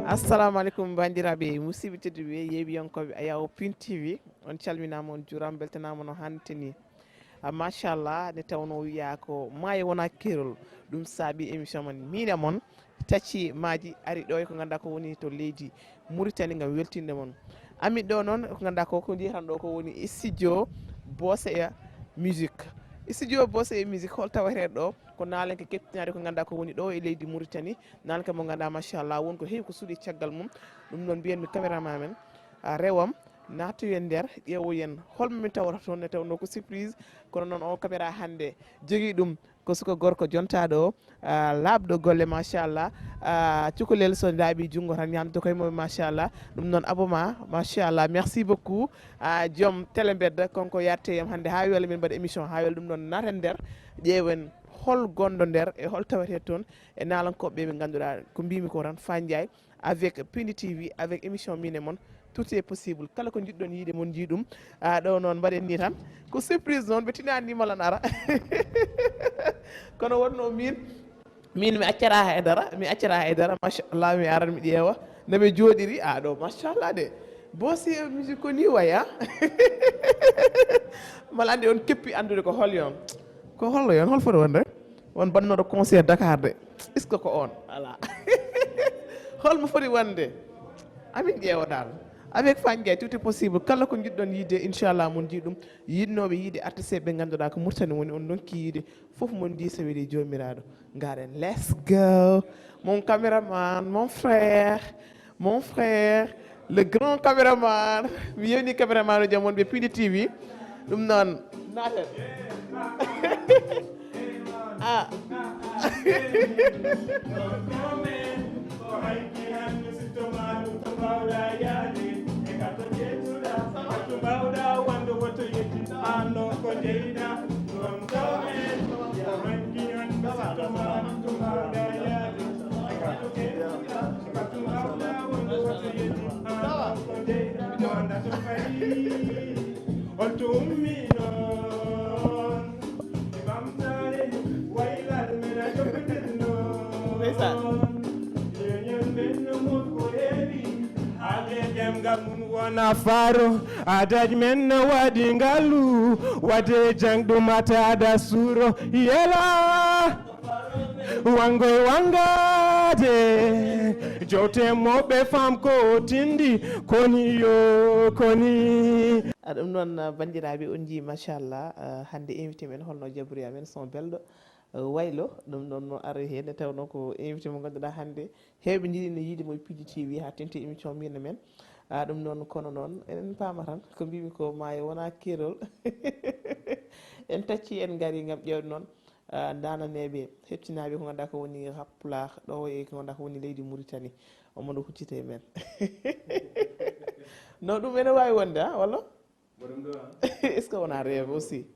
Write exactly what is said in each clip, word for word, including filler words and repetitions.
Assalamu aleykum, banndiraaɓe musidɓe tedduɓe, yeeɓiyankooɓe Ayawo Pin T V. On calminaama, on juuraama, mbeltanaama no hannirta ni. Ah, machallah, nde tawnoo wiyaa ko maayo wonaa keerol. Ɗum saabi émission mon, miin e mon, Tacci Maaji, ari ɗo e ko ngannduɗaa ko woni to leydi Mauritanie ngam weltinde mon. Amin ɗo noon, ko ngannduɗaa ko, ko njiyeten ɗo ko woni studio Bosse et Musique. Studio Bosse et Musique, hol tawetee ɗo? Ko naalanke keɓtinaade ko ngannduɗaa ko woni ɗo e leydi Mauritanie. Naalanke mo ngannduɗaa, machallah, won ko heewi ko suuɗi caggal mum. Ɗum noon mbiyanmi caméraman men, a, rewam, naatoyen nder, ƴeewoyen hol mo min tawata toon, nde tawnoo ko surprise. Kono noon o caméra hannde jogii ɗum ko suka gorko jontaaɗo o, ah, laaɓɗo golle, machallah. Ah, cukalel so laaɓi junngo tan ñaamde koye mum, machallah. Ɗum noon, Aboma, machallah. Merci beaucoup. Ah, joom télé mbedda, kanko yarte yam hannde haa wela min mbaɗa émission, haa wela. Ɗum noon, naaten nder, ƴeewen hol gonɗo nder e hol tawetee toon e naalankooɓe ɓe ngannduɗaa ko mbimi ko tan, Fane Ndiaye. Avec Pindi T V, avec émission Miin e Mon, tout est possible. Kala ko njiɗɗon yiide, mon njii ɗum. Ah, ɗo noon mbaɗen ni tan. Ko surprise noon, ɓe tinaani ni mala nara. Kono wonno min, min mi accata hay dara, mi accata hay dara. Machallah, mi aran mi ƴeewa. Nde ɓe jooɗiri, ah, ɗo, machallah de. Bosse et Musique ko ni wayi, ah. Mala anndi on keppi anndude ko hol yon. Ko hol yon, hol foti wonde? On mbaɗnooɗo concert Dakar de. Est-ce que ko on? Alaa. Hol mo foti wonde? Amin ƴeewa dal. Avec Fane Ndiaye, tout est possible. Kala ko njiɗɗon yiide, inchallah, mon njii ɗum. Yiɗnooɓe yiide artiste ɓe ngannduɗaa ko Mauritanie woni, on ndonki yiide. Fof mon njii so weli Joomiraaɗo. Ngaren, let's go. Mon caméraman, mon frère, mon frère, le grand caméraman. Mi yewni caméraman uji am wonɓe Pindi T V. Ɗum noon, naaten. Ah. Holto ummi noon e ɓamtaare waylal men a joppiten noon. Ndeysaan. Leñol men no mokko heewi. Haalde ɗemngal mum wona faro. Aadaji men no waɗi ngalu. Wade jangɗum atada suro. Yela. Wangoy wangade, jowte moɓɓe fam ko tindi, koni yo, koni. A, ɗum noon, banndiraaɓe, on njii, machallah, ah, hannde invité men holno jabri amen, son belɗo, ah, waylo, ɗum noon no ari heen, nde tawnoo ko invité mo ngannduɗaa hannde, heewɓe njiɗi no yiide mo e Pindi T V haa teŋti émission Miin e Men. Ah, ɗum noon, kono noon, enen paama tan, ko mbimi ko maayo wona keerol. En tacci, en ngari ngam ƴeewde noon. Ah, ndaananeeɓe, heɓtinaaɓe ko ngannduɗaa ko woni rap pulaar, ɗo e ko ngannduɗaa ko woni leydi Mauritanie. Omo ɗo huccita e men. No ɗum ene waawi wonde, ah, walla? Est-ce que wona rêve aussi?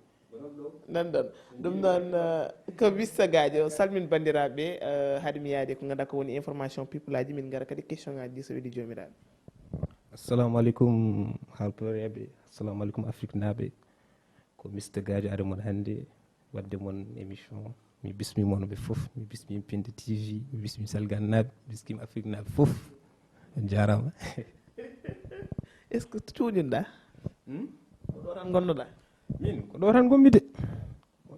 Nan ɗon. Ɗum noon, ah, ko Mister Gadio, salmin banndiraaɓe, ah, hade mi yaade ko ngannduɗaa ko woni information people aji, min ngara kadi question ngaji ɗi so weli Joomiraaɗo. Assalamu alaikum, Haalpulareeɓe. Assalamu alaikum, Afriknaaɓe. Ko Mister Gadio ari mon hannde. Wadde mon émission. Mi bismi mon ɓe fof. Mi bismi Pindi T V. Mi bismi Salgannaaɓe. Mi bismi Afriknaaɓe fof. On jaaraama. Est-ce que cuuɗinɗaa? Hmm? Ko ɗo tan ngonnoɗaa? Min, ko ɗo tan ngonmi de.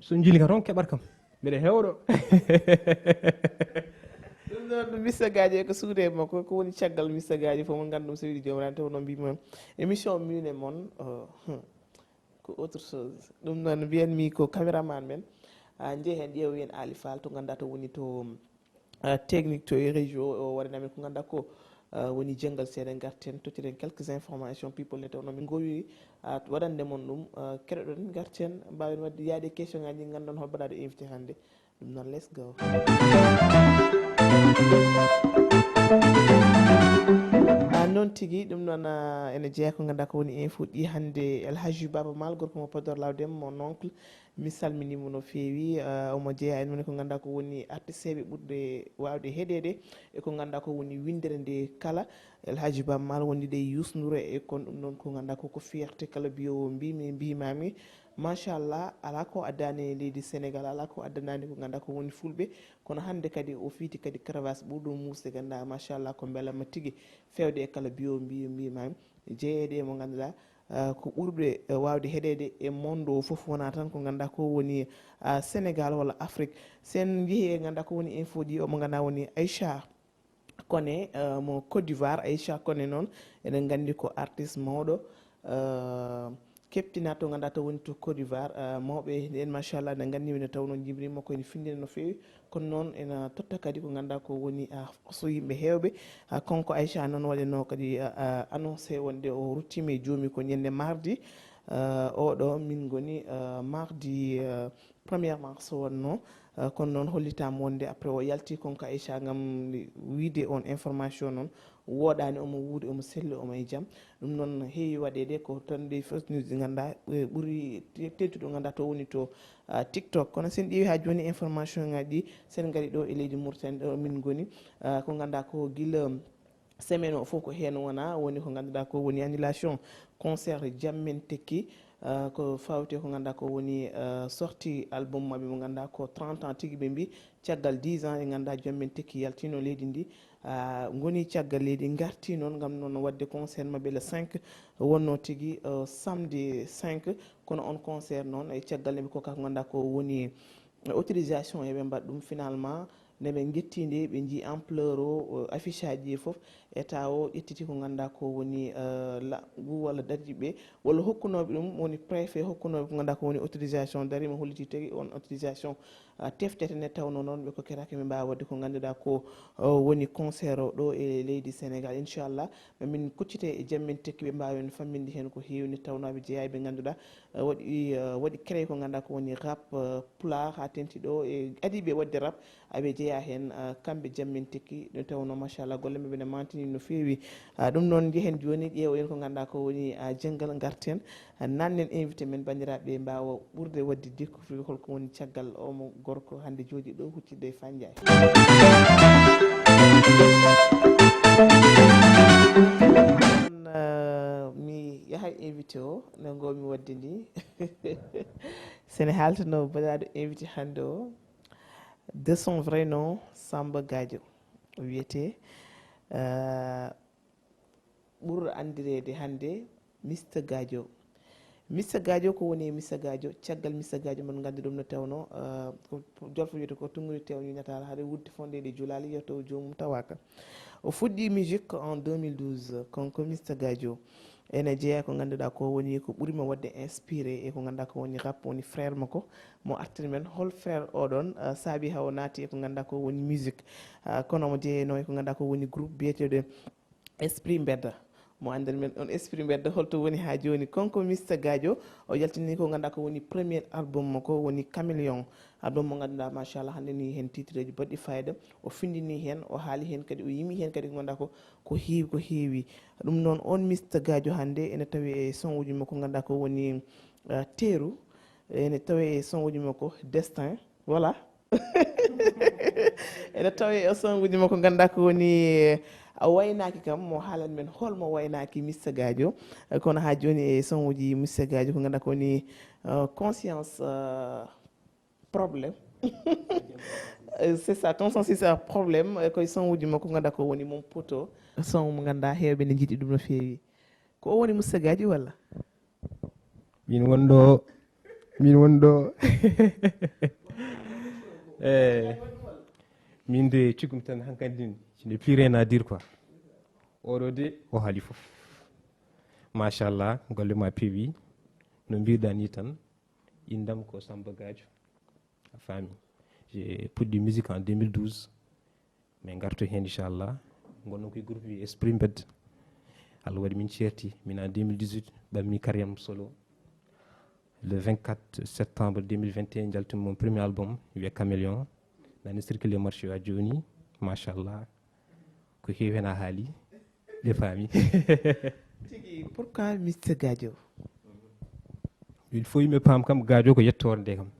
So njili ka toon keɓat kam. Mbiɗa heewa ɗo. Ɗum noon, Mister Gadio ko suude makko, ko woni caggal Mister Gadio fof mo nganndu-ɗaa so weli Joomiraaɗo, taw noon mbimi mon. Émission Miin e Mon, oh, hmm. Ko autre chose. Ɗum noon mbiyanmi ko caméraman men, ah, njehen ƴeewoyen Ali Fall to ngannduɗaa to woni to, ah, technique to e régie o, o waɗana men ko ngannduɗaa ko, ah, woni janngal seeɗa, ngarten tottiren quelques informations people nde tawnoo min ngowi, ah, waɗande mon ɗum, ah, keɗoɗon ngarten mbaawen waɗde yaade question ngaji ɗi ngannduɗon hol mbaɗaaɗo invité hannde. Ɗum noon, let's go. Ah, noon tigi, ɗum noon, ah, ene jeyaa ko ngannduɗaa ko woni info ɗi hannde. El Hadji Baba Maal, gorko mo Podor Lawdem, mon oncle, mi salminii mo no feewi. Ah, omo jeyaa en woni ko ngannduɗaa ko woni artisteeɓe ɓurɓe waawde heɗeede e ko ngannduɗaa ko woni winndere nde kala. El Hadji Bammal wondude e Youssou Ndour e kon. Ɗum ɗon ko ngannduɗaa ko, ko fierté kala mbiyowo mbimi, mbimami. Machallah, alaa ko addani e leydi Sénégal, alaa ko addanaani ko ngannduɗaa ko woni fulɓe. Kono hannde kadi o fiiti kadi cravache ɓurɗo muusde, ngannduɗaa machallah ko mbelamma tigi feewde e kala mbiyowo mbiyo mbimami. Jeyeede e mo ngannduɗaa, ah, ko ɓurɓe, eh, waawde heɗeede e monde o fof, wonaa tan ko ngannduɗaa ko woni, ah, Sénégal walla Afrique. Sen njehi e ngannduɗaa ko woni info ji, omo ngannduɗaa woni Aïcha Koné, eh, mo Côte d'Ivoire. Aïcha Koné noon, eɗen nganndi ko artiste mawɗo, eh, keɓtinaaɗo to ngannduɗaa to woni to Côte d'Ivoire. Eh, mawɓe ɓen machallah, eɗen nganndi ɓe, nde tawnoo jimri makko ene findina no feewi. Kono noon ena totta kadi ko ngannduɗaa ko woni, ah, so yimɓe heewɓe. Ah, kanko Aïcha noon waɗanoo kadi, ah, ah, annoncé wonde o ruttiima e joomum ko ñande mardi, ah, oɗo min ngoni, ah, mardi, ah, premier mars wonnoo. Ah, kono noon hollitaama wonde après o yalti kanko Aïcha ngam wiyde on information noon wooɗaani, omo wuuri, omo selli, omo e jam. Ɗum noon heewi waɗeede ko tan ɗi first news ɗi ngannduɗaa, eh, ɓuri te-, teddudi ɗo ngannduɗaa to woni to, ah, TikTok. Kono sen ƴeewi haa jooni information ngaji ɗi, sen ngari ɗo e leydi Mauritanie ɗo min ngoni, ah, ko ngannduɗaa ko gila semaine o fof ko heen wonaa, woni ko ngannduɗaa ko woni annulation concert Jammen Tekki, ah, ko fawte ko ngannduɗaa ko woni, ah, sortie album maɓɓe mo ngannduɗaa ko trente ans tigi ɓe mbi, caggal dix ans ɗe ngannduɗaa Jammen Tekki yaltino leydi ndi, ah, ngoni caggal leydi, ngarti noon ngam noon waɗde concert maɓɓe le cinq, wonnoo tigi, ah, samedi cinq. Kono on concert noon e caggal nde ɓe kokka ko ngannduɗaa ko woni autorisation, eɓe mbaɗa ɗum finalement. Nde ɓe njetti nde, ɓe njii ampleur o, o affiche aji ɗi fof, état o ƴettiti ko ngannduɗaa ko woni, eh, la-, ngu walla dariiɓe walla hokkunooɓe ɗum, woni préfet hokkunooɓe ko ngannduɗaa ko woni autorisation, dariima holliti tigi on autorisation, ah, teftete. Nde tawnoo noon ɓe kokkiraaka ɓe mbaawa waɗde ko ngannduɗaa ko, o, woni concert o ɗo e leydi Sénégal. Inchallah, ma min kuccite e Jammen Tekki, ɓe mbaawen famminde heen ko heewi. Nde tawnoo aɓe jeyaa ɓe ngannduɗaa, eh, waɗi, eh, waɗi créé ko ngannduɗaa ko woni rap, eh, pulaar, haa tenti ɗo e adiiɓe waɗde rap, aɓe jeyaa heen, eh, kamɓe Jammen Tekki. Nde tawnoo machallah golle maɓɓe ne mantini no feewi. Ah, ɗum noon njehen jooni ƴeewoyen ko ngannduɗaa ko woni, ah, janngal, ngarten, ah, nannen invité men, banndiraaɓe mbaawa ɓurde waɗde découvrir holko woni caggal oo mo gorko hannde jooɗi ɗo huccitde e Fane Ndiaye. Noon, ah, mi yahay invité o, no ngoomi waɗde ni. Sene haaltanoo baɗaaɗo invité hannde o, de son vrai nom, Samba Gadio o wiyetee, ah, ɓurɗo anndireede hannde Mister Gadio. Mister Gadio, ko woni e Mister Gadio? Caggal Mister Gadio, mon nganndi ɗum no tawno, eh, ko, ko jolfo wiyata ko tunngudi tew ñiñataala, haɗa wudde fonde ɗe julaali, yettowo joomum tawaaka. O fuɗɗi musique en deux mille douze, kon ko Mister Gadio. Ene jeeya ko ngannduɗaa ko woni ko ɓuri mo waɗde inspiré e ko ngannduɗaa ko woni rap, woni frère makko, mo artiri men. Hol frère oɗon, eh, saabi hawo naati e ko ngannduɗaa ko woni musique? Ah, kono mo jeeyano e ko ngannduɗaa ko woni groupe biyeteeɗo Esprit Mbedda. Mo anndani men on Esprit Mbedda, holto woni haa jooni? Kon ko Mister Gadio, o yaltini ko ngannduɗaa ko woni premier album makko, woni Caméléon. Album mo ngannduɗaa, machallah, hannde ni heen titre ji baɗɗi fayida. O findini heen, o haali heen kadi, o yimi heen kadi ko ngannduɗaa ko, ko heewi, ko heewi. Ɗum noon, on Mister Gadio hannde ene tawi e son uji makko ngannduɗaa ko woni, eh, Teeru, ene tawi e son uji makko Destin. Voilà. Ene tawi e son uji makko ngannduɗaa ko woni, eh, a waynaaki kam, mo haalan men hol mo waynaaki Mister Gadio. Eh, kono haa jooni e son uji Mister Gadio ko ngannduɗaa ko woni, eh, Conscience, eh, Problème. Eh, c'est ça, Conscience, c'est ça, Problème. Eh, koye son uji makko ngannduɗaa ko woni Mon Poto. Son mo ngannduɗaa heewɓe ne njiɗi ɗum no feewi. Ko o woni Mister Gadio walla? Min won ɗo, min won ɗo. Eh, min de cukumi tan hankadi, je n'ai plus rien à dire quoi. Oɗo de o haali fof. Machallah, golle ma peewi. No mbiɗa ni tan, indam ko Samba Gadio. A faami? J'ai puɗɗi musique en deux mille douze. Min ngarto heen, inchallah. Ngonɗon koye groupe Esprit Mbedda. Allah waɗi min ceerti. Min en deux mille dix-huit, ɓammi carrière am solo. Le vingt-quatre septembre deux mille vingt et un, njaltumi mon premier album, wiyee Caméléon. Nani circulé marché haa jooni, machallah. Ko heewi heen a haali, ɓe faami. Tigi, pourquoi Mister Gadio? Il faut yimɓe paam kam, Gadio ko yettoore nde kam.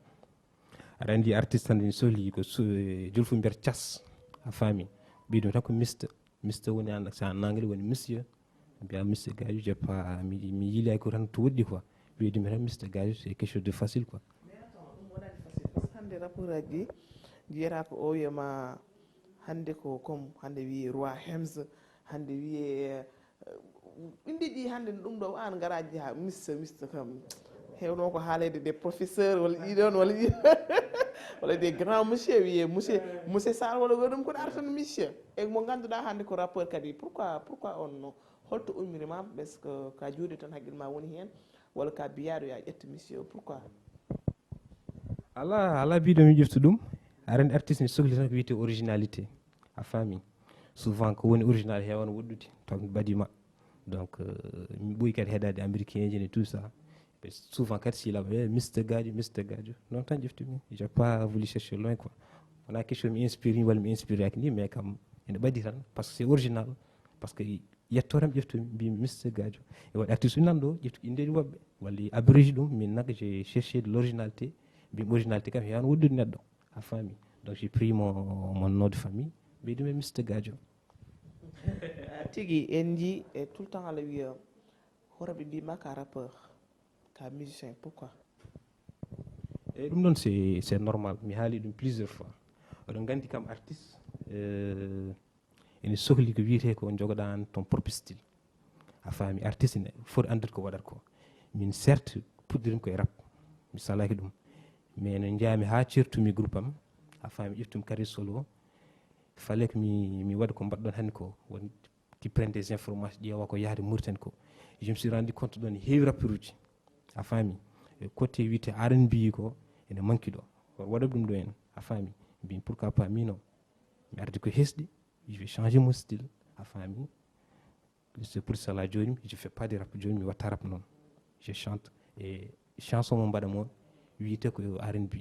Aɗa anndi artiste tan ene sohli ko su-, eh, jolfu mbiyata cas, a faami. Ɓeydo tan ko Mister. Mister woni en, so en anglais woni monsieur. Mbiya monsieur Gadio, je pas, mi, mi yiilay ko tan to woɗɗi quoi. Ɓeydi mi tan Mister Gadio, c'est quelque chose de facile quoi. Hannde rappeur aji ɗi njiyata ko o wiyama hannde ko comme hannde wiye roi Hems, hannde wiye inde ɗi hannde no ɗum ɗo an ngara jeeya mista mista kam hewno ko haalede des professeurs walla ɗiɗon walla ɗi walla des grands monsieur wiye monsieur monsieur sar walla ko ɗum kono artan monsieur e mo ngannduɗa hannde ko rappeur kadi pourquoi pourquoi on no holto ummiri ma parce que ka juuɗe tan haqqil ma woni heen walla ka biyaɗo ya ƴetta monsieur pourquoi Ala ala biɗo mi ƴeftu ɗum. Aran artiste ne sohli tan ko wiyete originalité. A faami? Souvent ko woni original heewan woɗɗude taw mi ɓadima. Donc euh, mi ɓoyi kadi heɗade américain ji et tout ça. Souvent kadi si lama e Mister Gadio, Mister Gadio. Non tan ƴeftumi. J'ai pas voulu chercher loin quoi. Wona question mi inspire walla mi inspire ak ni mais kam ene ɓadi tan parce que c'est original. Parce que yettotam ƴeftumi mbi Mister Gadio e waɗi artiste nan ɗo ƴeftu inde woɓɓe walla abrige ɗum min nak j'ai cherché de l'originalité mbi originalité kam hewan woɗɗude neɗɗo a faami. Donc j'ai pris mon, mon nom de famille mbi ɗum e Mister Gadio. Tigi en ji e tout le temps ala wiya horaɓe mbima ka rappeur ka musicien pourquoi? Eyyi ɗum ɗon c'est c'est normal mi haali ɗum plusieurs fois. Oɗon gandi kam artiste euh, ene sohli ko wiyete ko jogoɗa an ton propre style. A faami artiste ne foti andude ko waɗat ko. Min certes puɗɗirim koye rap mi salaki ɗum mais no jeyami ha certumi groupe am. A faami ƴeftumi kadi solo fallait que mi mi waɗa ko mbaɗɗon hannde ko won qui prennent des informations ƴeewa ko yahde Mauritanie ko. Je me suis rendu compte ɗon heewi rappeur uji a faami. E côté wiyete R and B ko ene manque ɗo. Waɗa ɗum ɗo en a faami. Mbin pourquoi pas mino mi ardi ko hesɗi je vais changer mon style a faami. C'est pour cela joni je fais pas de rap joni mi watta rap noon. Je chante e chanson mo mbaɗa mo wiyete ko R and B.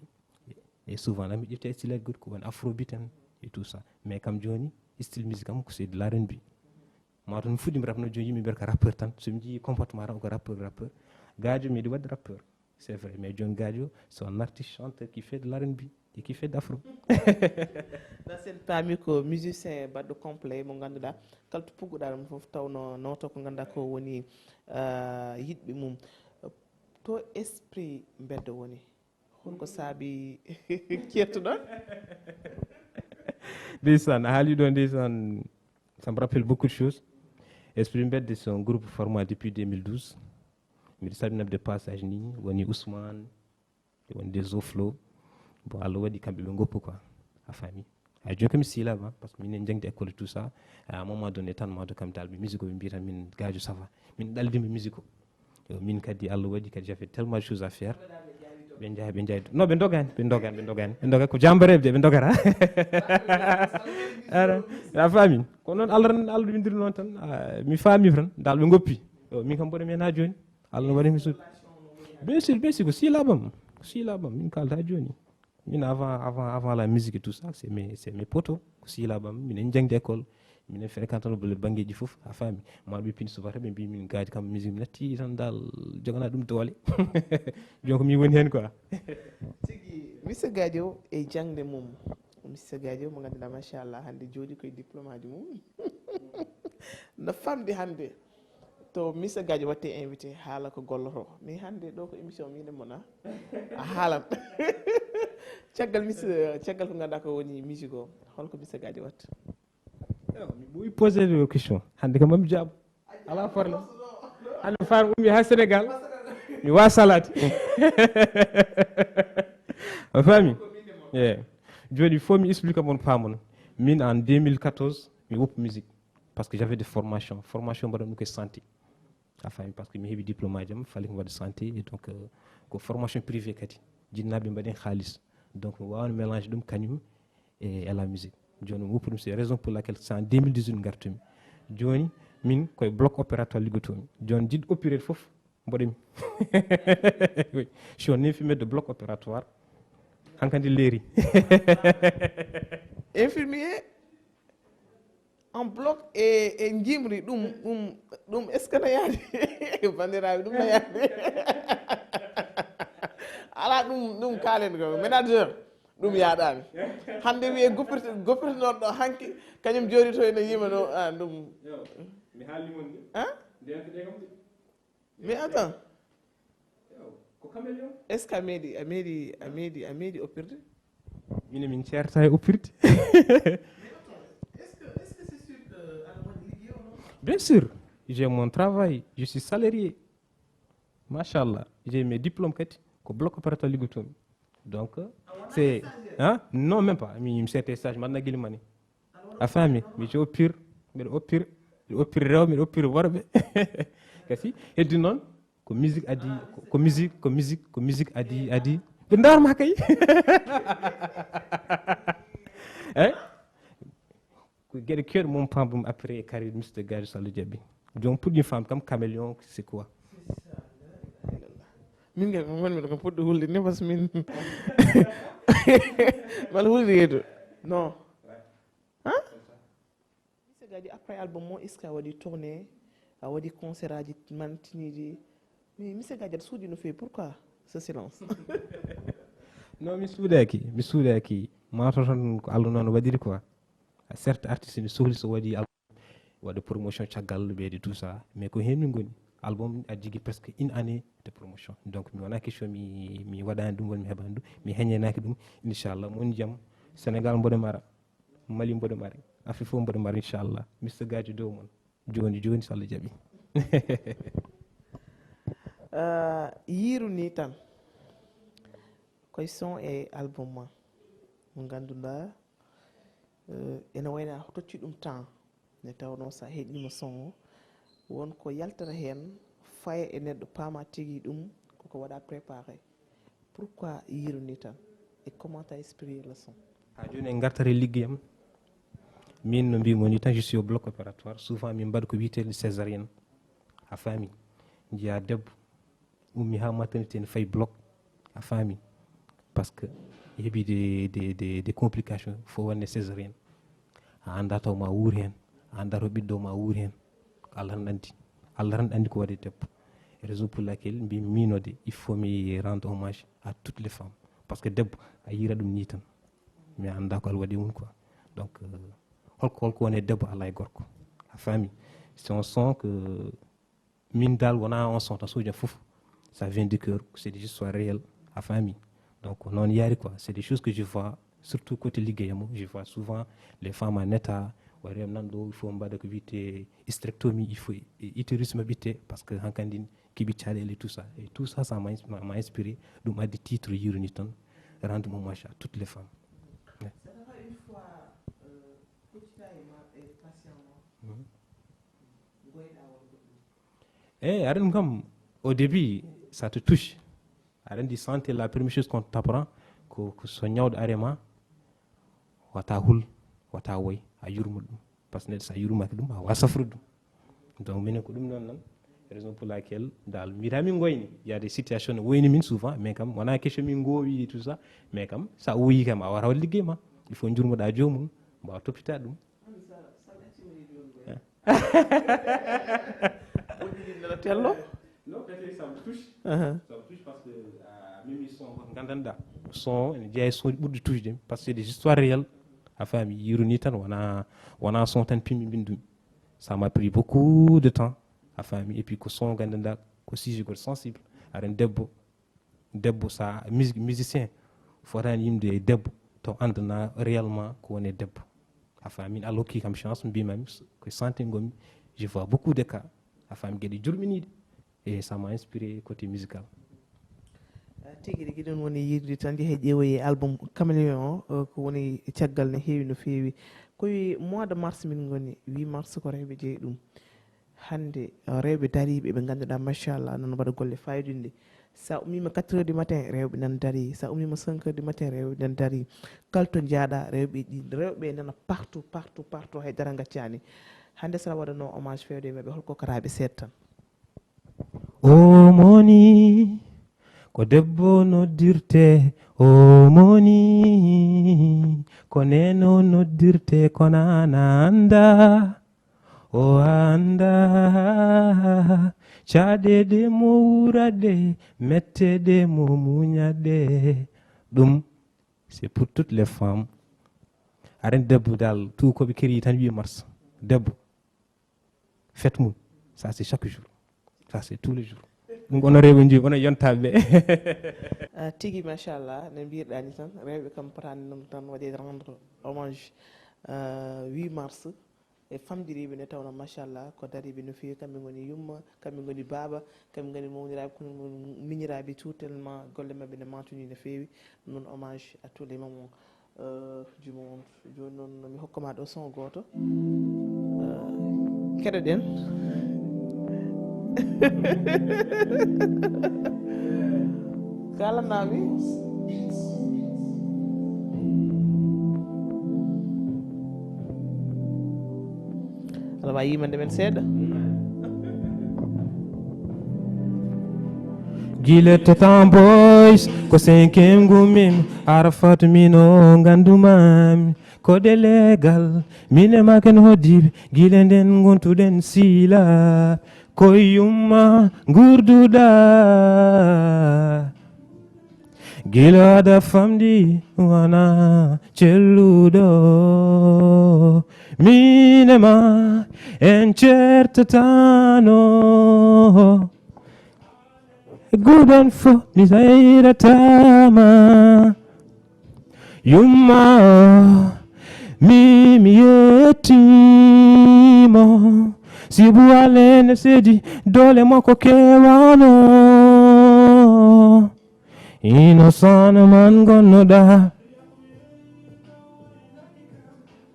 Et souvent la mi ƴefti style goɗɗo ko woni afrobeat en et tout ça mais kam joni style musique am ko c'est de l'R and B. Ma toon mi fuɗɗimi rap no joni yimɓe mbiyata ko rappeur tan somi jii comportement tan ko rappeur rappeur. Gadio mi yiɗi waɗde rappeur c'est vrai mais joni Gadio c'est un artiste chanteur qui fait de l'R and B et qui fait d'afro. Na sen paami ko musicien baɗɗo complet mo ngannduɗa kala to pugguɗa ɗum fof tawno noto ko ngannduɗa ko woni yiɗɓe mum to esprit mbeddo woni. Holko saabi kettuɗon? Ndeysaan a haali ɗo ndeysaan. Ça me rappelle beaucoup de choses. Esprit mbedde c'est un groupe formé depuis deux mille douze. Mbiɗo salminam de passage ni woni Ousmane woni des oflo. Bon Allah waɗi kamɓe ɓe goppu quoi. A faami? Ay joni kam mi siilama parce que minen jangde école et tout ça. À un moment donné tan mawdo kam dal ɓe musique o ɓe mbiya tan min Gadio ça va. Min ɗaldima musique o. Yo min kadi Allah waɗi kadi j'avais tellement de choses à faire. Ɓe njaha ɓe njaha non ɓe dogani ɓe dogani ɓe dogani ɓe dogani ko jambareɓe de ɓe dogata. Ara a faami? Ko noon Allah tan Allah ɗum windiri noon tan. Mi faami tan dal ɓe goppi. Yo min kam mboɗo men ha joni. Allah no waɗi mi suuɗ. Bien sûr bien sûr ko siilabam ko siilabam min kalda ha joni. Min avant avant avant la musique et tout ça c'est mes c'est mes potos ko siilabam minen jangde école. Minen fréquentano bole banggueji foof a faami. Mawɓe pini subata ɓe mbi min Gadio kam musique mi natti tan dal jogana ɗum doole. Joni ko min woni hen quoi. Tigi Mister Gadio e jangde mum. Mister Gadio mo ganduɗa machallah hande jooɗi koye diplôme aji mum. No famɗi hande to Mister Gadio watte invité haala ko golloto mais hande ɗo ko émission mine mona a haalan. Caggal Mister caggal ko ganduɗa ko woni musique o holko Mister Gadio watta? Mi ɓooyi posé ɗo question hande kam mami jaabo. Ala problème. Hande faami ummi ha Sénégal mi wawa salade. A faami? Eyi. Joni il faut mi explique mon pamon. Min en deux mille quatorze mi woppi musique. Parce que j'avais des formations formation mbaɗa ɗum koye santé. A faami parce que mi heeɓi diplôme aji am fallait ko mi waɗa santé et donc ko formation privé kadi. Jinnaɓe mbaɗen haalis. Donc mi wawano mélange ɗum kañum e la musique. Joni mi woppi ɗum c'est raison pour laquelle c'est en deux mille dix-huit gartumi. Joni min koye bloc opératoire liggotomi joni jiɗɗo opérede foof mboɗemi. Je suis un infirmier de bloc opératoire. Hankadi leeri. Infirmier en bloc e e jimri ɗum ɗum ɗum est ce que no yaade? Bandiraɓe ɗum no yaade? Ala ɗum ɗum kaalen ko manager. Ɗum yaaɗaani. Hannde wiye goppirte goppirte noon ɗo hanki, kañum jooɗi to ene yima no a ɗum. Mi haalni mon de. Hein? Ndeyante ɗe kam de. Mais attends, Ko caméléon. Est-ce que a meeɗi a meeɗi a meeɗi a meeɗi oppirde? Mine min ceerta e oppirde. Bien sûr, j'ai mon travail, je suis salarié. Machallah, j'ai mes diplômes kadi, ko bloc opératoire liggotomi. Donc c'est, hein? Non, même pas. Mi mi seete stage man nagili mani. A faami? Mi ci oppir, mbiɗa oppir, mbiɗa oppir rewɓe, mbiɗa oppir worɓe. Kasi heddi noon ko musique adi, ko musique, ko musique, ko musique adi adi. Ɓe ndarma kay. Hein? Ko geɗe kewɗe moom pambum après carrière Mister Gadi Sall jaɓi. Joom puɗɗi femme kam caméléon c'est quoi? Min kay ko ngonmi ɗo ko puɗɗo hulde ni parce que min mal hulde yeedo. Non. Hein? Mister Gadi, après album mo, est-ce que a waɗi tourné, a waɗi concert aji mantiniɗi? Mais Mister Gadi, aɗa suuɗi no feewi, pourquoi ce silence? Non, mi suuɗaki, mi suuɗaki. Mato tan ko Allah noon waɗiri quoi. Certes artiste mi sohli so waɗi album, waɗa promotion caggal ɓeyde tout ça, mais ko heen min ngoni. Album a jigi presque une année de promotion, donc mi wona question mi mi waɗani ɗum walla mi heɓani ɗum, mi heñanaki ɗum. Inchallah mo woni jaam, Sénégal mboɗo mara, Mali mboɗo mari, Afrique fof mboɗo mari inchallah. Mister Gadi dow mon, joni joni so Allah jaɓi. Ah, yiiru ni tan koye son e album ma mo ngannduɗaa, eh, ene wayna a tocci ɗum temps nde tawnoo so a heɗiima son o won ko yaltata heen faya e neɗɗo paama tigi ɗum koko waɗa préparé. Pourquoi yiiru ni tan? Et comment t'as inspiré le son? Ha joni en gartata e liggeyam. Min no mbimo ni tan je suis au bloc opératoire, souvent min mbaɗa ko wiyetee césarienne. A faami? Njiya debbo ummi ha maternité ne fayi bloc. A faami? Parce que heɓi des des des des complications, faut wonde césarienne. A annda taw ma wuur heen, a annda to ɓiɗɗo ma wuur heen. Ko Allah tan anndi. Allah tan anndi ko waɗi debbo. Raison pour laquelle mbi miinode il faut mi rendre hommage à toutes les femmes, parce que debbo a yiira ɗum ni tan. Mi annda ko Allah waɗi mum quoi. Donc euh, holko holko woni e debbo ala e gorko. A faami? C'est un son que min dal wona on son tan soja fof, ça vient du cœur, c'est des histoires réelles. A faami? Donc noon yaari quoi, c'est des choses que je vois surtout côté liggeyam o, je vois souvent les femmes en état, waɗi nan ɗo il faut mbaɗa ko wiyetee hystérectomie, il faut utérus maɓɓe itte parce que hankandi keɓi caɗeele et tout ça, et tout ça ça m'a m'a inspiré. Ɗum addi titre yiiru ni tan, rendre hommage à toutes les femmes. Ça fait une fois euh, kuccita e ma e patient ma Mhm. Eyyi, aɗa ɗum kam, au début ça te touche. Aɗa andi santé, la première chose qu'on t'apprend ko ko so ñawɗo ari ma, wata hul, wata woy, a yurmo ɗum, parce que neɗɗo sa yurmaki ɗum a wawa safrude ɗum. Donc minen ko ɗum noon nan, raison pour laquelle dal mbiyata min goyni, il y a des situations ne woyni min souvent, mais kam wona question min gowi tout ça, mais kam sa woyi kam a wata waɗ liggey ma. Il faut jurmoɗa jomum, mbawa toppita ɗum. Tello. Non, peut-être ça me touche. Ça me touche parce que euh, même ils sont, gandanɗa, son ene jeeya son ɓurɗi touche de, parce que des histoires réelles. A faami? Yiiru ni tan wona wona son tan pimmi mbindumi. Ça m'a pris beaucoup de temps. A faami? Et puis ko son gandanɗa ko sujet goto sensible. Aɗa andi debbo, debbo sa musique musicien, fotani yimde e debbo to andana réellement ko woni e debbo. A faami? Min Allah hokki kam chance, mbimami ko santé gonmi, je vois beaucoup de cas. A faami? Geɗe jurminiɗe. Et ça m'a inspiré côté musical. Tigi rigi ɗum woni yiirude tan jehe ƴeewoye album caméléon o ko woni caggal ne heewi no feewi. Koye mois de mars min goni, huit mars ko rewɓe jeeyi ɗum. Hannde rewɓe dariiɓe ɓe ngannduɗaa machallah nan mbaɗa golle fayodinde. Sa ummima quatre heures du matin rewɓe nan dari, sa ummima cinq heures du matin rewɓe nan dari. Kala to njaaɗa rewɓe ɗi rewɓe nana partout partout partout, haydara gaccani. Hannde saɗa waɗano hommage fewde e maɓɓe, holko karaɓe seeɗa tan? O moni ko debbo noddirte, o moni ko neno noddirte, ko nana anda, o anda caɗeɗe mo wurade, mettede mo muñade. Ɗum C'est pour toutes les femmes. Aɗa anndi debbo dal, tout ko ɓe kerii tan huit mars. Debbo, fête mum, ça c'est chaque jour. Ça c'est tous les jours. Ɗum ko onon rewɓe njeyi, onon yontaɓe ɓe. Ah, tigi, machallah, no mbirɗa ni tan, rewɓe kam potani ɗum tan waɗe rendre hommage, euh, huit mars. E famdiriɓe nde tawno, machallah, ko dariɓe no feewi, kamɓe ngoni yumma, kamɓe ngoni baaba, kamɓe ngoni mawniraɓe, kono ngoni miñiraɓe tout, tellement golle maɓɓe ne matuni no feewi. Noon, hommage à tous les mamans. Euh, du monde. Jooni noon, mi hokka ma ɗo son gooto. Euh, keɗoɗen. Kalanami. Aɗa waawi yimande men seeɗa? Gila Tatan Boys, ko cinquième gumin, Arafat mino ngandumami, ko de legal, mine maken hodibe, gila nden gontuɗen sila, ko yumma ngurduɗa. Gila aɗa famɗi wana celluɗo, mine ma en certatano. Gudan fo mi sayratama. Yumma mi mi yettimo. Sibu alene sedi dole mako kewano. Innocent man gonnoɗa.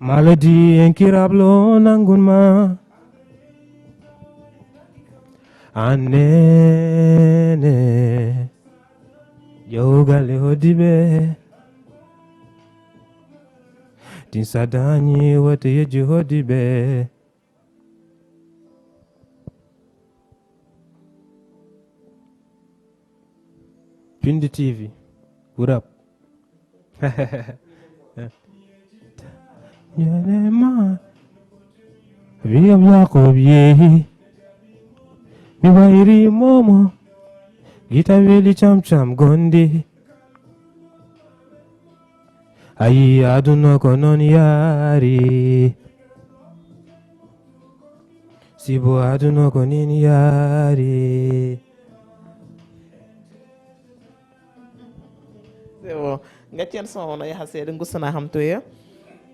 Maladie incurable o nangun ma. Annene. Jawgale hodibe. Tin sadani wata yeji hodibe. Pindi T V, what up? Ñalema wiyam Yakob yehi. Mi wayri momo. Gita weli cham cham gondi. Ayi aduna ko non yari. Sibo aduna ko nin yari. C'est bon. Gaccen son o no yaha seeɗa, gustana ham toya.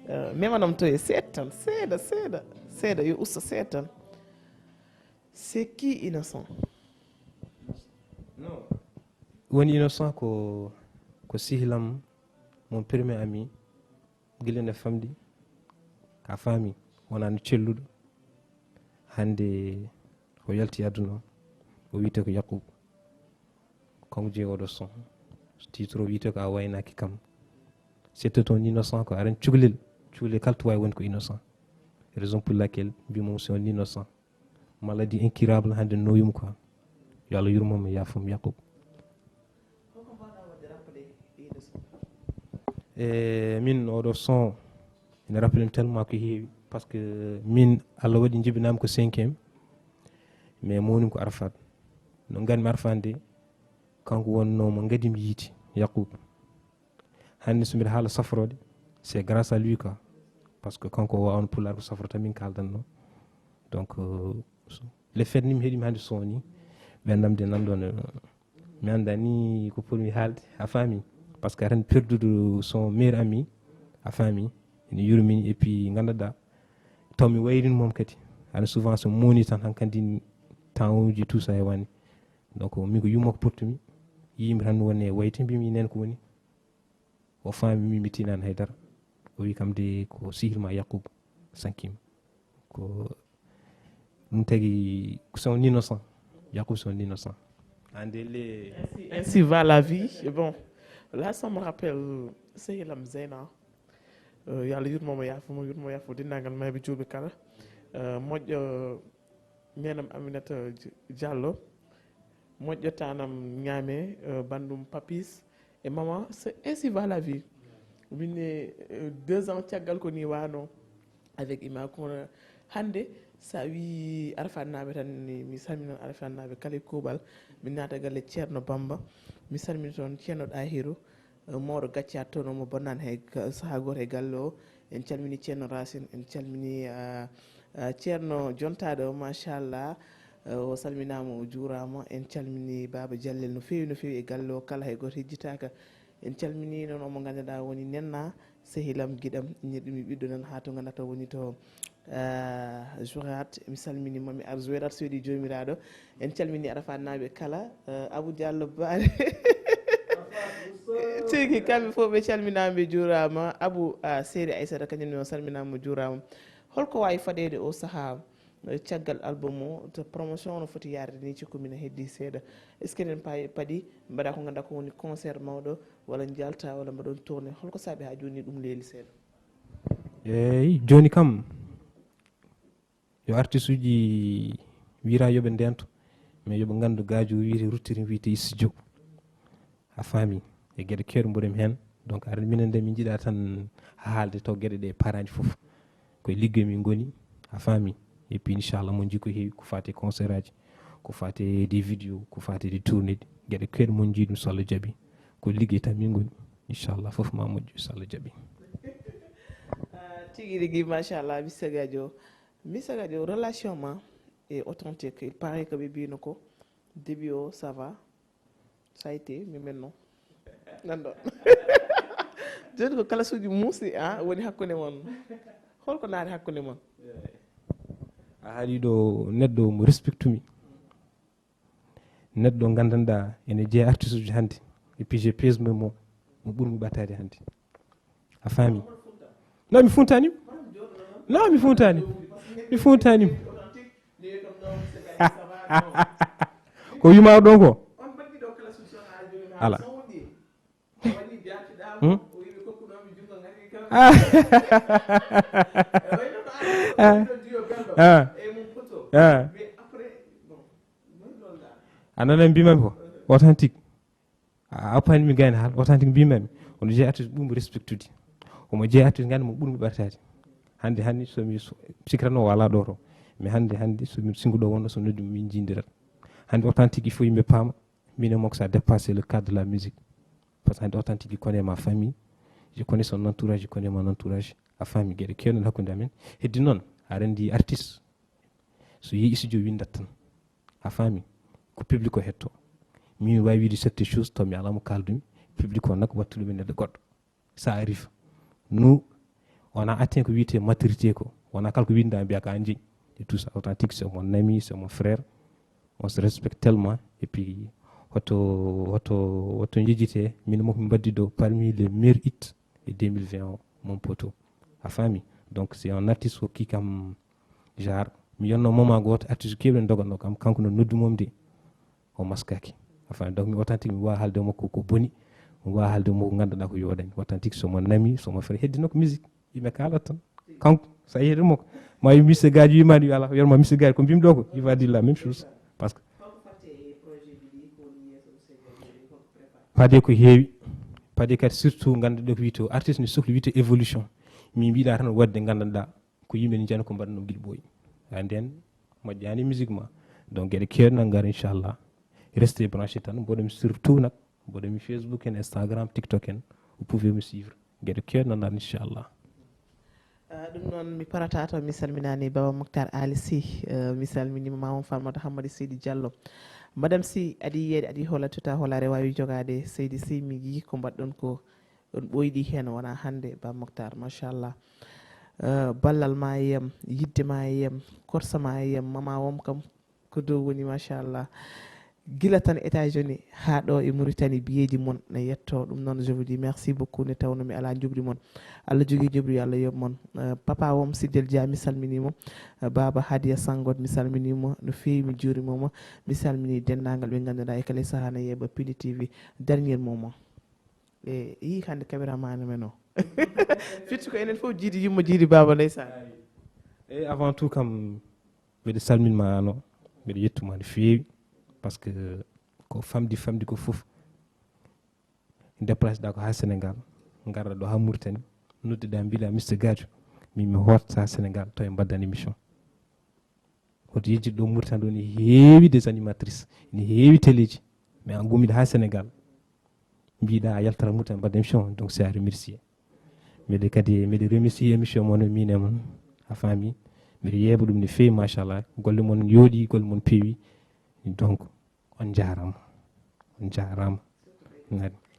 Euh, memanam toya seeɗa tan, seeɗa, seeɗa, seeɗa, yo usta seeɗa tan. C'est qui Innocent? Woni Innocent ko ko sihlam, mon premier ami. Gila nde famɗi, a faami, wonaa no celluɗo. Hannde o yalti aduna o, o wiyetee ko Yakubu. Kanko jeyi oɗo son. Titre o wiyetee ko A Waynaaki Kam. C'était un innocent ko aɗa anndi cukalel, cukalel kala to waawi wonde ko innocent. Raison pour laquelle mbiymi mo c'est un innocent. Maladie incurable hannde nooyum quoi. Yo Allah yurmo mo, yaafo mo, Yakubu. E min oɗo son ene rappelem tellement ko heewi, parce que min Allah waɗi jibinama ko cinquième, mais mawnim ko Arafat. No ganmi Arafat nde, kanko wonno mo gadim yiiti, Yakubu. Hannde so mbiɗa haala safrode, c'est grâce à lui quoi, parce que kanko o wawno pulaar ko safrata min kaldanno. Donc euh, le fait ni mi heɗimi hannde son ni, ɓe namde nanɗon. Mi anndaa ni ko pour mi haalde, a faami, parce que aɗa anndi perduɗo son meilleur ami, a faami, ene yurmini et puis ngannduɗaa taw mi wayrin mom kadi. Aɗa souvent so moni tan hankadi temps uji tout ça e wani. Donc min ko yumma ko portumi, yimi tan woni e wayde, mbimi nen ko woni. O faami mi mi tinani haydara. O wi kam de ko sihil ma Yakubu sankim. Ko ɗum tagi c'est un innocent. Yakubu c'est un innocent. Ande le Ainsi, ainsi va la vie. Et bon, là, ça me rappelle Sehilam Zeyna. Euh, yo Allah yurmo mo, yaafo mo, yurmo yaafo denndaangal mayɓe juulɓe kala. Euh, moƴƴo nenam Aminata Diallo. Moƴƴo tanam ñaame, euh, banndum Papis. E mama, c'est ainsi va la vie. Min ne, euh, deux ans caggal ko ni wano avec ima, kono hannde sa wi Arafat naaɓe tan, mi salminan Arafat naaɓe kala e kuuɓal. Min naata galle Ceerno Bamba, mi salmina toon Ceerno Ɗahiru. Eh, mawɗo gaccaat toon, omo bonnaan hay ka- sahaa gooto e galle o. En calminii Ceerno Racine, en calminii, ah, ah, Ceerno Jontaaɗo, machallah. Eh, o salminaama, o juuraama. En calminii Baaba Jallel no feewi, no feewi e galle o, kala hay gooto hejjitaaka. En calminii noon omo ngannduɗaa woni Nenna, sehilam, giɗam, ñirɗumi ɓiɗɗo nan haa to ngannduɗaa woni to, ah, Jourat. Mi salminii mo, mi ar Jourat, soodi joomiraaɗo. En calminii Arafat naaɓe kala, eh, Abou Diallo Baare. Tigi, kamɓe fof ɓe calminaama, ɓe juuraama. Abou, ah, Seydi Aissata, kañum ne o salminaama, o juuraama. Holko waawi faɗeede o sahaa, eh, caggal album o, to promotion no foti yaarde ni, cikku mina heddi seeɗa. Est-ce que eɗen pa- paɗi mbaɗa ko ngannduɗaa ko woni concert mawɗo, walla njalta, walla mbaɗon tournée? Holko saabi haa jooni ɗum leeli seeɗa? Eeyi, jooni kam, yo artiste uji wiyata yo ɓe ndento, mais yo ɓe nganndu gaajo wiyete ruttiri wiyete studio. A faami? E geɗe keewɗe mboɗo mi heen. Donc, aɗa minen nde min njiɗa tan haalde to geɗe ɗe paraji fof. Ko e liggey min ngoni, a faami? Et puis, inchallah, mon jii ko heewi, ko faati e concert aji, ko faati e des vidéos, ko faati e des tournées, geɗe keewɗe mon jii ɗum, so Allah jaɓi. Ko liggey tan min ngoni, inchallah, fof ma moƴƴu, so Allah jaɓi. Ah, tigi rigi, machallah, Mister Gadio. Mister Gadio, relation ma e Authentique, il paraît que ɓe mbino ko début o, ça va, ça a été, mi menno. Nanɗo. Jooni ko kalasuuji muusi, ah, woni hakkunde mon. Holko naati hakkunde mon? A haali ɗo neɗɗo mo respectumi. Neɗɗo nganndanɗaa ene jeeya artiste uji hannde. Et puis, je pèse mes mots. Mo ɓurmi ɓataade hannde. A faami? Non, mi funtani mo. Non, mi funtani mo. Mi funtani mo. Ko wima ɗon ko? Ala. Hmm? Ah. Ah. Ah. A nanay mbimami ko Authentique. A appani mi gayna haal, Authentique mbimami. Ono jeeya artiste ɓurmi respectude. Omo jeeya artiste nganndu mo ɓurmi ɓartaade. Hannde, hannde so mi so- sikirano wala ɗo to. Mais hannde, hannde so mi singo ɗo wonno so noddi min jindirat. Hannde Authentique il faut yimɓe paama. Min e makko ça dépasse le cadre de la musique. Parce que hannde Authentique, je connais ma famille, je connais son entourage, je connais mon entourage. A faami geɗe keewɗe hakkunde amen. Heddi noon, a rendi artiste. So yehi studio windat tan. A faami? Ko public o hetto. Min mi waawi wiide certaines choses taw mi alaa mo kaaldumi. Public o nak wattu ɗum e neɗɗo goɗɗo. Ça arrive. Nous, on a atteint ko wiyetee maturité ko. Wona kala ko winda mbiya ko an jeyi. Et tout ça, Authentique, c'est mon ami, c'est mon frère. On se respecte tellement. Et puis, hoto, hoto, hoto jejjite, min mo min mbaddi ɗo parmi les meilleurs hits de deux mille vingt o, mon poteau. A faami? Donc, c'est un artiste ko ki kam genre, mi yonno moment gooto, artiste keewɗe doganno kam, kanko no noddu mom de. O maskaki. A faami? Donc, mi Authentique, mi waawa haalde makko ko boni, mi waawa haalde makko ko ngannduɗaa ko yooɗani. Authentique, so mon ami, so mon frère, heddi nokko musique. Yimɓe kaalat tan. Kanko, so a yehi makko, ma wi Mister Gadio, wimani wi alaa, wiyatma Mister Gadio, ko mbimi ɗo ko, il va dire la même chose. Par ce que paade ko heewi, paade kadi surtout ngannduɗaa ko wiyetee artiste ne sokli wiyetee évolution. Min mbiɗa tan waɗde nganndanɗaa ko yimɓe ne njiyata ko mbaɗa ɗum giɗo ɓooyi. A nden moƴƴaani musique ma. Donc geɗe keewɗe nan ngar inchallah. Restez branché tan, mboɗo mi surtout nak, mboɗo mi Facebook en, Instagram, TikTok en, vous pouvez me suivre. Geɗe keewɗe nan ngar inchallah. Ah, ɗum noon mi parata to, mi salminaani Baba Moctar Ali Sy, eh, mi salminiima Mamam Farmata Hammadi Seydi Diallo. Madame Sy, aɗa yiyeede, aɗa hola tuta holare wawi jogaade. Seydi Sy, mi yii ko mbaɗɗon ko, on ɓooyɗi heen, wona hannde, Baba Moctar, machallah. Eh, ballal ma e yam, yidde ma e yam, korsa ma e yam, mama wom kam, ko dow woni, machallah. Gila tan États-Unis haa ɗo e Mauritanie, biyeeji mon ne yetto. Ɗum noon, je vous dis merci beaucoup. Nde tawno mi alaa njoɓdi mon, Allah jogii njoɓdi, yo Allah yoɓ mon. Eh, papa wom Siddel Dia, mi salminiima. Eh, Baba Hadia Sangot, mi salminiima no feewi, mi juuriima mo. Mi salminii denndaangal ɓe ngannduɗaa e kala sahaa ne yeeɓa Pini T V. Dernier moment. E yii hannde caméraman men o. Firti ko enen fof jiidi yumma, jiidi baaba, ndeysaan. Eyi, avant tout kam, mbiɗa salminma an o, mbiɗa yettuma no feewi, par ce que ko famɗi, famɗi ko fof. Déplacé ɗa ko ha Sénégal, garɗa ɗo ha Mauritanie, nodduɗa mbiɗa Mister Gadio, min mi hoota Sénégal taw en mbaɗdan émission. Hoto yejjit ɗo Mauritanie ɗo ne heewi des animatrices, ne heewi téléji, mais an gummiɗo ha Sénégal. Mbiɗa a yaltata muta mbaɗa émission, donc c'est à remercier. Mbiɗa kadi mbiɗa remercier émission mon, min e mon, a faami. Mbiɗa yeeɓa ɗum no feewi, machallah. Golle mon yooɗi, golle mon peewi. Donc on jaarama, on jaarama.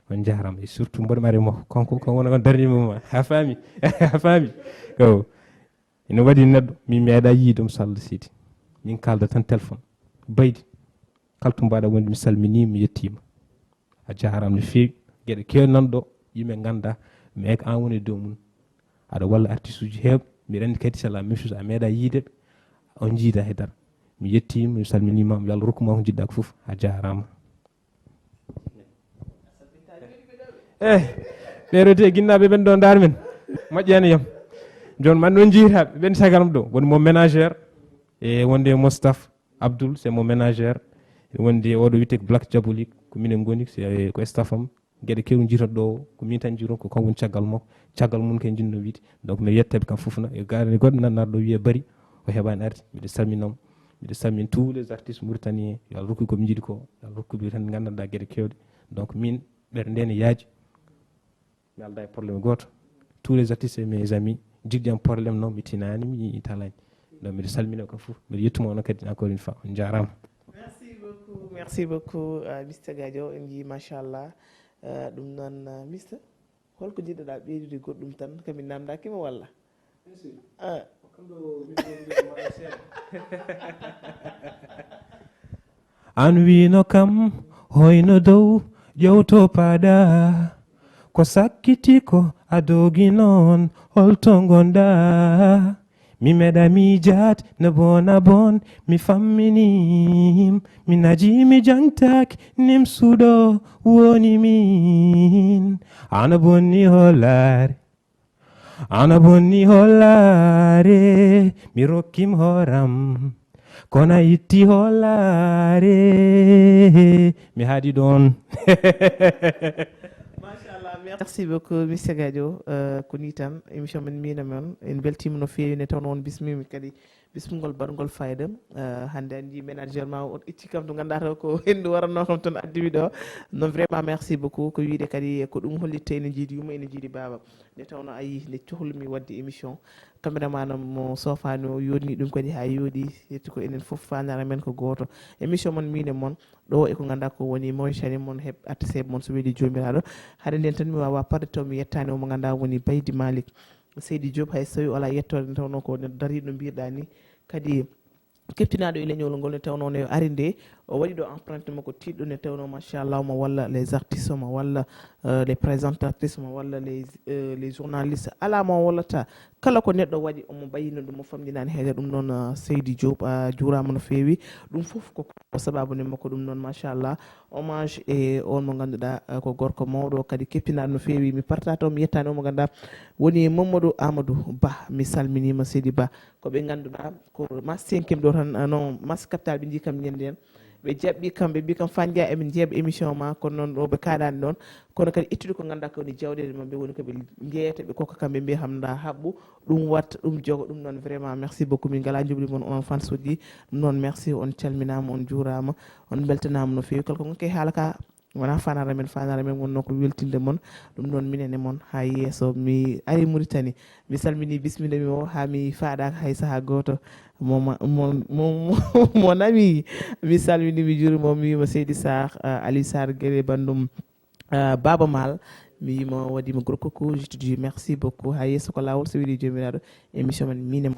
On jaarama, et surtout mboɗo mari mo kanko, ko wona ko darni mo ma, a faami? A faami? Yo. Ina waɗi neɗɗo mi meeɗa yiide mo, so Allah seydi. Min kalda tan téléphone. Baydi, kala to mbaɗa wonde, mi salmini, mi yettima. A jaarama no feewi. Geɗe keew nan ɗo, yimɓe ganda, mais ko an woni e dow mum. Aɗa walla artiste uji heew, mbiɗa andi kadi c'est la même chose, a meeɗa yiide ɓe, on jiida e dara. Mi yettima, mi salminima, yo Allah rokku ma ko jiɗɗa ko fof. A jaarama. Eh, ɓeɗo te ginnaɓe ɓen ɗo ndar men, moƴƴani yam. Jon man ɗon jiitaɓe ɓen saganam ɗo, woni mo ménagère, e wonde mo staff. Abdoul, c'est mon ménagère. Wonde oɗo wiyete ko Black Diabolique, ko minen ngoni, c'est ko staff am. Geɗe kew jiiton ɗo, ko min tan jiiton, ko kanko woni caggal makko. Caggal mum kay jinno wiide. Donc mi yettaɓe kam fof na, e garani goɗɗo nan nar ɗo wiye bari, o heɓani arde. Mbiɗa salmina mo. Mbiɗa salmina tous les artistes mauritaniens. Yo Allah rokku ko ɓe jiiɗi ko. Yo Allah rokku ɓe tan gandanɗa geɗe kewɗe. Donc min ɓeɗe nde ne yaaji. Mi alda e problème goto. Tous les artistes et mes amis, jiɗi am problème noon, mi tinani, mi talani. Donc mbiɗa salmina kam fof, mbiɗa yettuma on kadi encore une fois, on jarama. Merci beaucoup, merci beaucoup, euh, Mister Gadio. En jii, machallah. Euh, ɗum noon, euh, Mister, holko jiɗɗoɗa ɓeydude goɗɗum tan, kami namdakima walla? Ah. An wino kam, hoyno dow, ƴewto paɗa. Ko sakkiti ko a dogi noon, holto ngonɗa? Mi meɗa miijaat, no bona bon, mi famminim. Mi naji mi jangtaaki, nim suɗo woni min. Ana bonni hollaare. Ana bonni hollaare, mi rokkim hooram. Kono a itti hollaare, mi haadi ɗon. Machallah, merci beaucoup, Mister Gadio. Euh, ko ni tan, émission men Mina Mon. En beltima no feewi, nde tawno on bismimi kadi bismugol baɗgol fayida. Euh, hannde anndi manager ma o itti kam to ngannduɗaa taw ko henndu waranno kam toon addi mi ɗo. Non, vraiment merci beaucoup. Ko wiyde kadi ko ɗum hollitte ene jiidi yumma, ene jiidi baaba. Nde tawno a yii nde cohlumi waɗde émission, caméraman am mo sofaani o yooɗni ɗum kadi haa yooɗi. Yetti ko enen fof faandaare men ko gooto. Émission mon, min e mon, ɗo e ko ngannduɗaa ko woni Mauritanie mon, heɓ artiste mon so weeli Joomiraaɗo. Hade nden tan mi waawa parde taw mi yettaani o mo ngannduɗaa woni Baydi Malick. Seydi Diop, hay so tawi o alaa yettoode, nde tawno ko neɗɗo dariiɗo no mbirɗaa ni. Kadi keptinaaɗo e leñol ngol, nde tawno ne ari nde, o waɗi ɗo empreinte makko tiiɗɗo, nde tawno machallah omo walla les artistes, omo walla, euh, les présentatrices, omo walla les, euh, les journalistes. Alaa mo o wallata, kala ko neɗɗo waɗi omo ɓayino ɗum, o famɗinaani heede ɗum. Noon, euh, Seydi Diop, a juuraama no feewi. Ɗum fof ko ko sababu ne makko. Ɗum noon machallah, hommage e on mo ngannduɗaa, euh, ko gorko mawɗo, kadi keptinaaɗo no feewi. Mi parta taw mi yettaani o mo ngannduɗaa woni Mamadou Amadou Ba. Mi salminiima Seydi Ba. Ko ɓe ngannduɗaa ko mas cinquième ɗo tan, ah, non, mas capital ɓe njii kam ñande en. Ɓe jaɓɓi kam, ɓe mbi kam Fane Ndiaye emin njeeɓa émission ma, kono noon ɗo ɓe kaɗani ɗon. Kono kadi ittude ko ngannduɗaa ko woni jawɗeele maɓɓe, woni ko ɓe njeeyata, ɓe kokka kamɓe, mbiya kam nda haɓɓu, ɗum watta, ɗum jogo, ɗum noon vraiment merci beaucoup. Min ngala njuɓɓudi mon, onon fans uji. Ɗum noon merci, on calminaama, on juuraama, on mbeltanaama no feewi. Kala ko ngonke haala ka, wona fanare men, fanare men wonno ko weltinde mon. Ɗum noon minen e mon haa yeeso. Mi ari Mauritanie, mi salmini, bismilla mi o haa mi faaɗaaka hay sahaa gooto. Mo ma-, mo, mo, mo, mon ami, mi salmini, mi juuri mo, mi wiima Seydi Sarr, ah, Aliou Sarr, Guédé Bandum, ah, Baba Maal. Mi wiima, waɗi mo gros coucou, je te dis merci beaucoup. Haa yeeso ko laawol, so weli Joomiraaɗo, émission men min e mon.